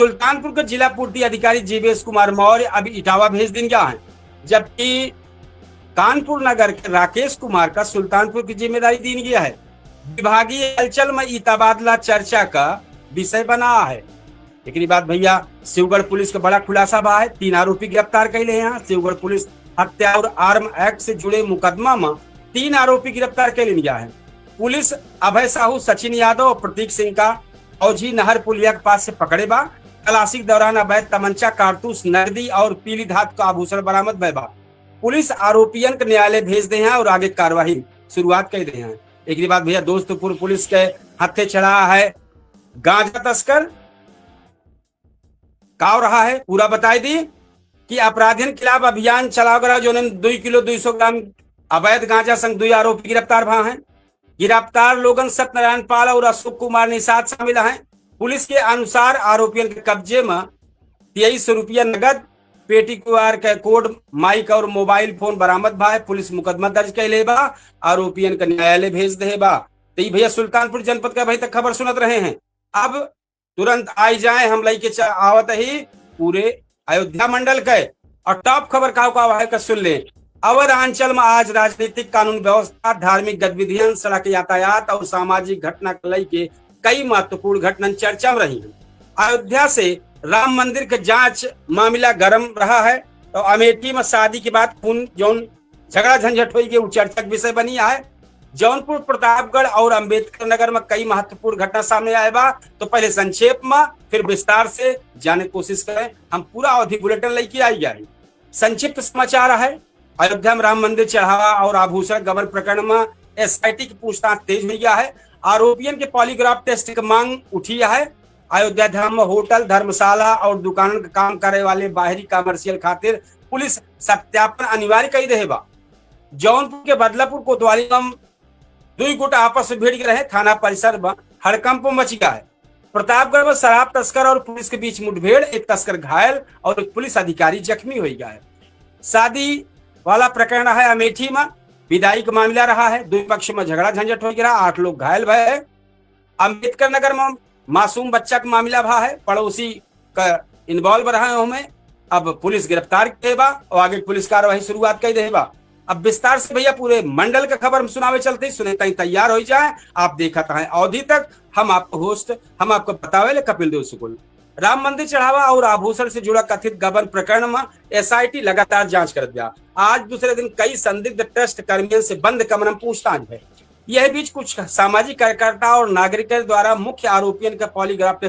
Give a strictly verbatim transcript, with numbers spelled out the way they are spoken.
सुल्तानपुर के जिला पूर्ति अधिकारी जीवेश कुमार मौर्य अभी इटावा भेज दीन गया है, जबकि कानपुर नगर के राकेश कुमार का सुल्तानपुर की जिम्मेदारी दीन गया है। विभागीय हलचल में ई तबादला चर्चा का विषय बना है। एकरी बाद भैया शिवगढ़ पुलिस का बड़ा खुलासा भा है, तीन आरोपी गिरफ्तार कैले हैं। शिवगढ़ पुलिस हत्या और आर्म एक्ट से जुड़े मुकदमा में तीन आरोपी गिरफ्तार कैले गया है। पुलिस अभय साहू, सचिन यादव और प्रतीक सिंह का औझी नहर पुलिया के पास से पकड़े बा। तलाशी के दौरान अवैध तमंचा, कारतूस, नगदी और पीली धातु का आभूषण बरामद भय बा। पुलिस आरोपियन के न्यायालय भेज दे हैं और आगे कार्यवाही शुरुआत कर दे हैं। एकरी बाद भैया दोस्तपुर पुलिस के हत्थे चढ़ा है गांजा तस्कर। काव रहा है पूरा बताई दी कि अपराधियन के खिलाफ अभियान चलाव गया, जोने दुई किलो दुई सौ ग्राम अवैध गांजा संग दुई आरोपी गिरफ्तार भा हैं। गिरफ्तार लोगन सत्यनारायण पाल और अशोक कुमार निषाद शामिल हैं। पुलिस के अनुसार आरोपियन के कब्जे में तेईस सौ रुपया नगद, पेटी क्यूआर के कोड, माइक और मोबाइल फोन बरामद भा है। पुलिस मुकदमा दर्ज कैले बा, आरोपियन के न्यायालय भेज दे बा। तो ई भैया सुल्तानपुर जनपद का अभी तक खबर सुनत रहे हैं। अब तुरंत आई जाए, हम लइके च-, आवत ही पूरे अयोध्या मंडल के। और टॉप खबर काव काव है का सुन ले। अवध अंचल में आज राजनीतिक कानून व्यवस्था, धार्मिक गतिविधियन, सड़क यातायात और सामाजिक घटना के लइके कई महत्वपूर्ण घटनन चर्चा में रही हैं। अयोध्या से राम मंदिर के जांच मामला गरम रहा है, तो अमेठी में शादी के बाद खून जौन झगड़ा झंझट होई के उ चर्चा के विषय बनी है। जौनपुर, प्रतापगढ़ और अंबेडकर नगर में कई महत्वपूर्ण घटना सामने आए बा, तो पहले संक्षेप में, फिर विस्तार से जाने के कोशिश करें। हम पूरा अवधि बुलेटिन लेके आई जाए। संक्षिप्त समाचार है, अयोध्या में राम मंदिर चढ़ावा और आभूषण गबन प्रकरण में एसआईटी की पूछताछ तेज हुई है। आरोपियन के पॉलीग्राफ टेस्ट की मांग उठी है। अयोध्या धाम में होटल, धर्मशाला और दुकानन के काम करे वाले बाहरी कमर्शियल खातिर पुलिस सत्यापन अनिवार्य कई देहे बा। जौनपुर के बदलापुर कोतवाली में दुई गुट आपस में भिड़ गए रहे, थाना परिसर में हड़कंप मच गया है। प्रतापगढ़ में शराब तस्कर और पुलिस के बीच मुठभेड़, एक तस्कर घायल और एक पुलिस अधिकारी जख्मी हो गया है। शादी वाला प्रकरण है अमेठी में, विदाई का मामला रहा है, दुई पक्ष में झगड़ा झंझट हो गया, आठ लोग घायल भए हैं। अंबेडकर नगर में मासूम बच्चा का मामला भा है, पड़ोसी का इन्वॉल्व रहा है हमें। अब पुलिस गिरफ्तार के बा और आगे पुलिस कार्रवाई शुरुआत कर दे बा। अब विस्तार से भैया पूरे मंडल का खबर हम सुनावे चलते, सुने ताई तैयार हो जाए। आप देखत हैं अवधि तक, हम आपको होस्ट, हम आपको बतावे ले कपिल देव शुक्ल। राम मंदिर चढ़ावा और आभूषण से जुड़ा कथित गबन प्रकरण में एसआईटी लगातार जांच करत बा। आज दूसरे दिन कई संदिग्ध ट्रस्ट कर्मियन से बंद कमरा में पूछताछ है। यह बीच कुछ सामाजिक कार्यकर्ता और नागरिकों द्वारा मुख्य आरोपियन का पॉलीग्राफ टेस्ट